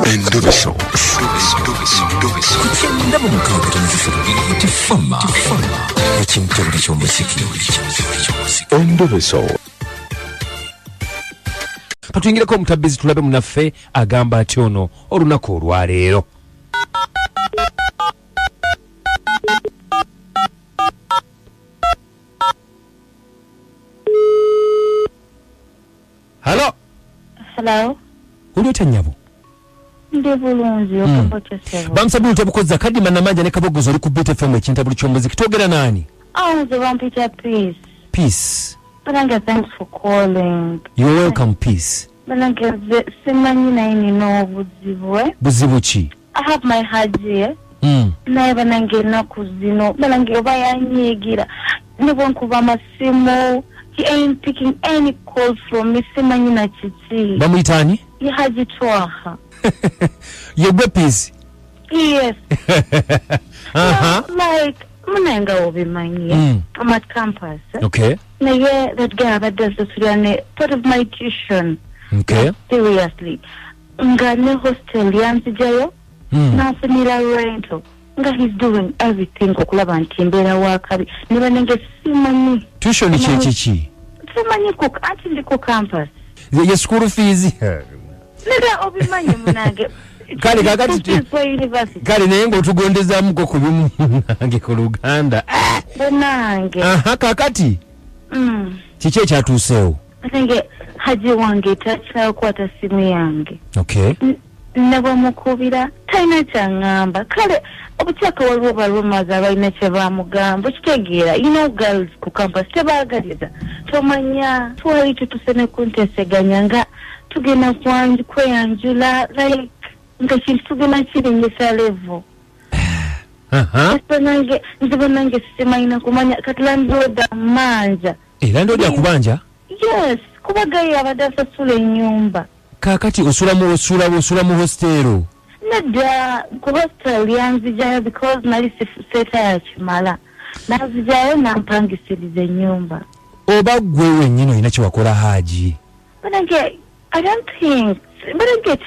Endobeso. Ku 96.3 Beat Fama. Ekintabuli ky'omuziki. Endobeso. Katuyingireko omutabbizi tulabe munaffe agamba atya ono olunaku olwaleero. Halo. Hello. Oli otya nnyabo? Ndi bulungi, okombote sebo. Bamusabye otebukozza Kadima Namanja ne Kabogoza, oli ku Beat FM ekintabuli ky'omuziki. Twogera naani? Oh, nze bampita Peace. Peace. Banange, thanks for calling. You're welcome, Peace. Banange, nze simanyi naye nina obuzibu, eh? Buzibu ki? I have my haji, eh? Naye banange ennaku zino banange oba yanyiigira ne bwe nkuba amasimu, he ain't picking any calls from me, simanyi na kiki. Bamuyita ani? Ye Haji Twaha. Yegwe Peace? Yes. Aha. Like munaye nga obimanyi, I'm at campus, eh? Okay. Naye that guy abadde asasulira ne part of my tuition. Seriously, nga ne hostel yanzijayo nanfunira rental, nga he's doing everything okulaba nti mbeera wakabi ne banange simanyi. Tuition kyekiki? Simanyi ku anti ndi ku campus. Ye school fees. Nega obimanyi munange. Kale, kakati School fees for university. Kale naye ng'otugondezaamuko ku bimu nange ku Luganda. Banange. Aha, kakati kiki ekyatuuseewo? Banange, haji wange takyakwata simu yange. Okay. Ne bwemukubira talina kyaŋŋamba. Kale obukyaka waliwo barumas abalina kye bamugamba, okitegeera, you know, girls ku campus tebaagaliza, tomanya. Twali tutuse ne kunteseganya nga tugenda kweyanjula, like nga kintu tugenda kirinyisa level. Banange, nze banange simanyi kumanya kati landlord amanja. Era ndodi akubanja? Yes, kuba gaye abadde asasula ennyumba. Kakati osula mu osula mu hostelo? Nedda, ku hostel yanzijayo because nali seeta yakimala, nanzijayo nampangisiriza ennyumba. Oba gwe wennyini olina kyewakola Haji? Banange, I don't think, banange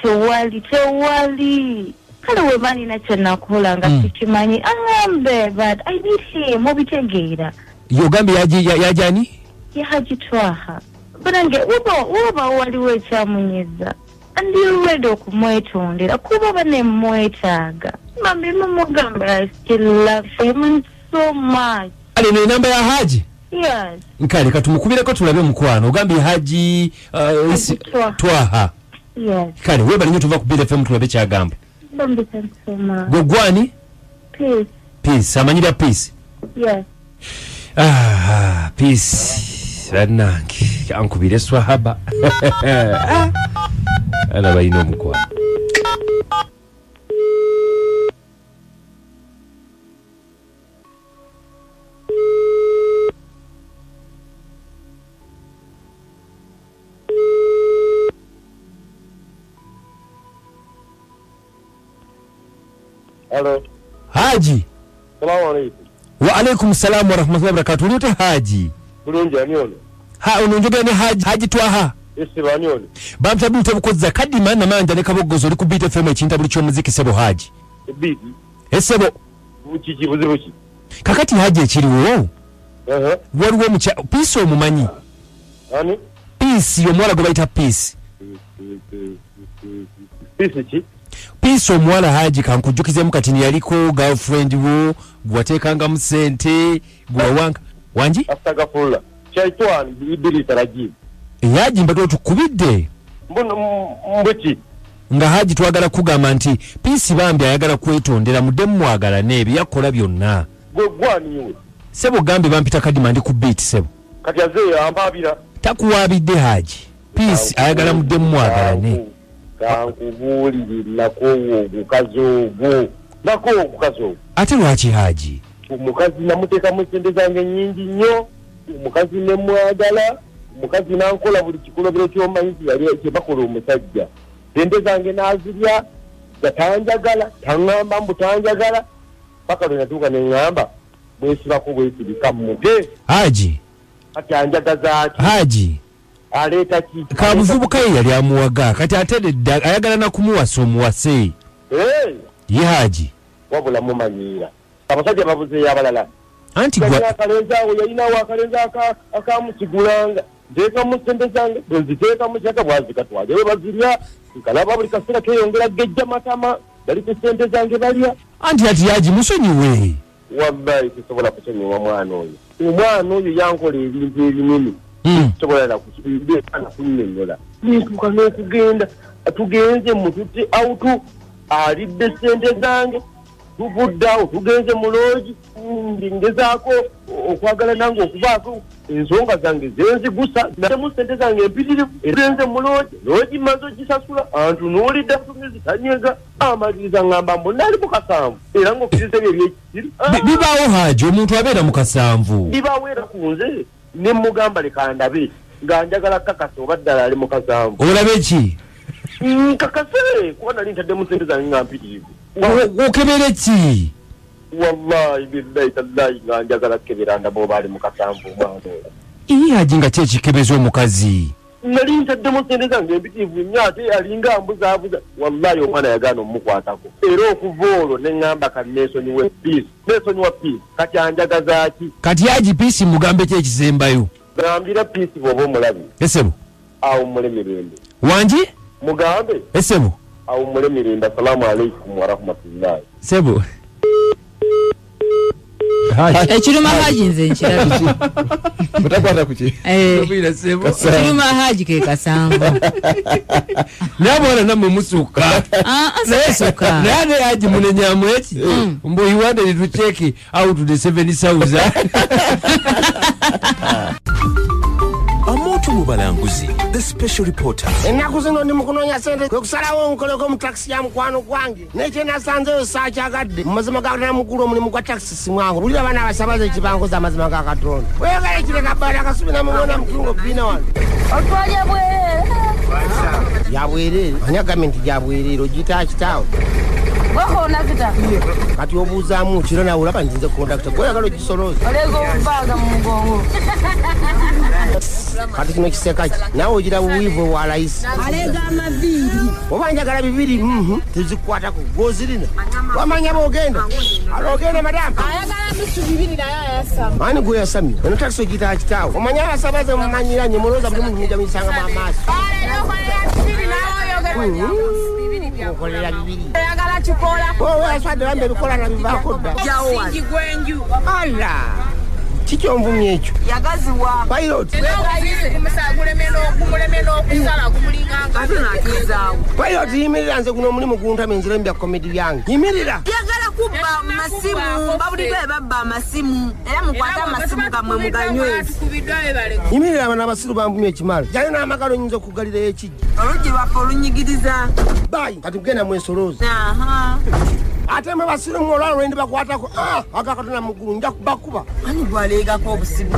tewali. Kale weba nina kyenakola nga sikimanyi aŋambe, but I need him, obitegeera. Ye ogambye yaji ani? Ye Haji Twaha. Banange, woba waliwo ekyamunyiza, ndi ready okumwetondera kuba banemwetaaga. Bambi mumugamba I still love him and so much. Kale eno enamba ya Haji? Yes. Kale katumukubireko tulabe mukwano. Ogambye Haji Haji Twaha. Twaha. Yes. Kale webale nnyo, tuva ku Beat FM tulabe kyagamba. Bambi, thanks so much. Gwe gwani? Peace. Peace, amanyira Peace? Yes. Ah, Peace bannange ankubire swahaba ana balina omukwano. Halo. Haji. Salamu alaikum. Wa alaikum salamu warahmatullahi wabarakatu. Oli otya Haji? Bulungi, ani ono? Ha, ono njogera ne Haji, Haji Twaha. Ese bani ono? Bamutabuli tebukozza Kadima Namanja ne Kabogoza, oli ku Beat FM ekintabuli ky'omuziki, sebo Haji. Ebiiti. Esebo. Kiki, buzibu ki? Kakati Haji ekiriwo Ehe. waliwo omukya Peace, omumanyi? Ani? Peace, omuwala gwe bayita Peace. Peace ki? Peace omuwala, Haji, kankujjukizemu kati yaliko girlfriend wo gwewateekangamu sente gwewawanga wangi. Astagfirullah. Shaitani ibilisi rajim. Haji, mbadde otukubidde. Mbuno mbuki. Nga Haji twagala kugamba nti Peace bambi ayagala kwetondera, muddemu mwagalane ebyo yakola byonna. Gwe gwani iwe? Sebo gambe bampita Kadima, ndi ku Beat, sebo. Kati azeeyo ampaabira. Takuwaabidde Haji, Peace ayagala muddemu mwagalane. Kankubuulire, nakoowa ogukazi ogwo. Nakoowa ogukazi ogwo. Ate lwaki Haji? Omukazi namuteekamu sente zange nnyingi nnyo. Omukazi ne mwagala. Omukazi nankola buli kikolobero ky'omanyi kye kye bakola omusajja. Sente zange n'azirya nga tanjagala, taŋŋamba mbu tanjagala. Paka lwe natuuka ne ŋŋamba bwesibako bwesibika mmute. Haji. Kati anjagaza ki? Haji. Aleeta ki? Kabuvubuka ye yali amuwaga, kati ate nedda, ayagala nakumuwasa omuwase. Ye Haji. Wabula mumanyiira, abasajja babuzeeyo abalala. Anti yalina akalenzi awo, yalinawo akalenzi akamusigulanga, nteekamu sente zange, bwenziteekamu kyaka bwazikatwala ewe bazirya, nkalaba buli kaseera keyongera gejja matama, bali ku sente zange balya. Anti ati Haji musonyiwe. Wallahi sisobola kusonyiwa mwana oyo. Omwana oyo yankola ebintu ebinene, sobola nakunnyonnyola. Nintuuka n'okugenda, tugenze mututte autu, alidde sente zange, tuvudde awo tugenze mu loogi, ngezaako okwagala nange okubaako ensonga zange zenzigusa, natemu sente zange empitirivu, egenze mu loogi, loogi maze ogisasula, antunuulidde butunuzi tanyega, amaliriza ngamba mbu nali mu kasanvu, era ng'okkiriza ebyo ebyekisiru. Bibaawo Haji, omuntu abeera mu kasanvu. Bibaawo era ku nze ne mugamba leka ndabe, nga njagala kakasa oba ddala ali mu kasanvu. Olabe ki? Nkakase kuba nali ntaddemu sente zange nga mpitirivu. Okebere ki? Wallahi billahi tallahi nga njagala kukebera ndaba oba ali mu kasanvu omwana oyo. Ii Haji nga ki ekikebeza omukazi? Nali ntaddemu sente zange empitirivu nnyo, ate alinga ambuzaabuza. Wallahi omwana yagaana omukwatako. Era okuva olwo ne ŋŋamba ka neesonyiwe Peace. Neesonyiwa Peace. Kati anjagaza ki? Kati Haji Peace mugambe ki ekisembayo? Gambira Peace bw'oba omulabye. Esebo. Awummule mirembe. Wangi? Mugambe. Esebo. Awummule mirembe. Assalamu alaikum warahmatullahi. Sebo. Ekiruma Haji nze nkirabye. Mutakwata ku ki? Ekiruma Haji ke kasanvu. Naye abawala nammwe musuka. Sisuka. Naye ate Haji munenyamu eki? Mbu he wanted to check out the 7,000. Omuntu mu balanguzi, the special reporter. Ennaku zino ndi mu kunoonya ssente, kwe kusalawo nkoleko mu takisi ya mukwano gwange, naye kye nasanzeyo saakyagadde. Mu mazima ga Katonda mukulu, omulimu gwa takisi si mwangu. Wulira abaana abasabaza ekibanguza amazima ga Katonda. Weyagala ekireka bbala akasubi namubona mutungo bbiina wano. Otwalya bwereere. Ya bwereere? Ani agambye nti gya bwereere? Ogiyita kitaawe? Gwekondakita. Kati obuuzaamu kiro nawe olaba nti nze kondakita, gweyagala ogisolooza. Oleega obubaaga mu mugongo. Kati kino kiseka ki? Naawe ogira buwiivu bwa layisi. Aleega amaviiri. Oba njagala bibiri, tezikwatako, gw'ozirina. Wamanya bw'ogenda. Alo ogenda madamu. Ayagala nusu bibiri naye ayasama. Ani gwe yasamye? Eno takisi ogiyita kitaawe. Omanya abasabaze mumanyira nnyo, mulowooza buli muntu mujja muyisanga mu amaaso. Okolera bibiri. Oyagala kikola. Owe aswadde bambi ebikola nabivaako dda. Omusingi gw'enju. Ala! Kikyonvumye ekyo. Yagaziwa. Pilot. Pilot yimirira, nze guno omulimu guntamye, nzira mu bya komedi byange. Yimirira. Yagala kubba masimu, babulijjo bwe babba amasimu, era mukwate amasimu gammwe muganyweze. Yimirira, bano abasiru banvumye ekimala. Jayo n'amagalo nyinza okugalirayo ekijja. Oluggi lwaffe olunyigiriza. Bayi, kati genda mwesolooze. Aha. Ate mwe basiru mwe olwalo lwe ndibakwatako, aga Katonda mu ggulu nja kubakuba. Ani gwaleegako obusibu?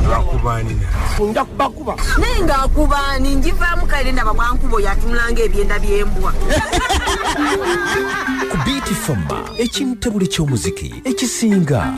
Nja kubakuba. Naye ng'akuba ani? Njivaamu kale ndaba bwankuba oyo atunula ng'ebyenda by'embwa. Ku Beat Foma, ekintabuli ky'omuziki ekisinga.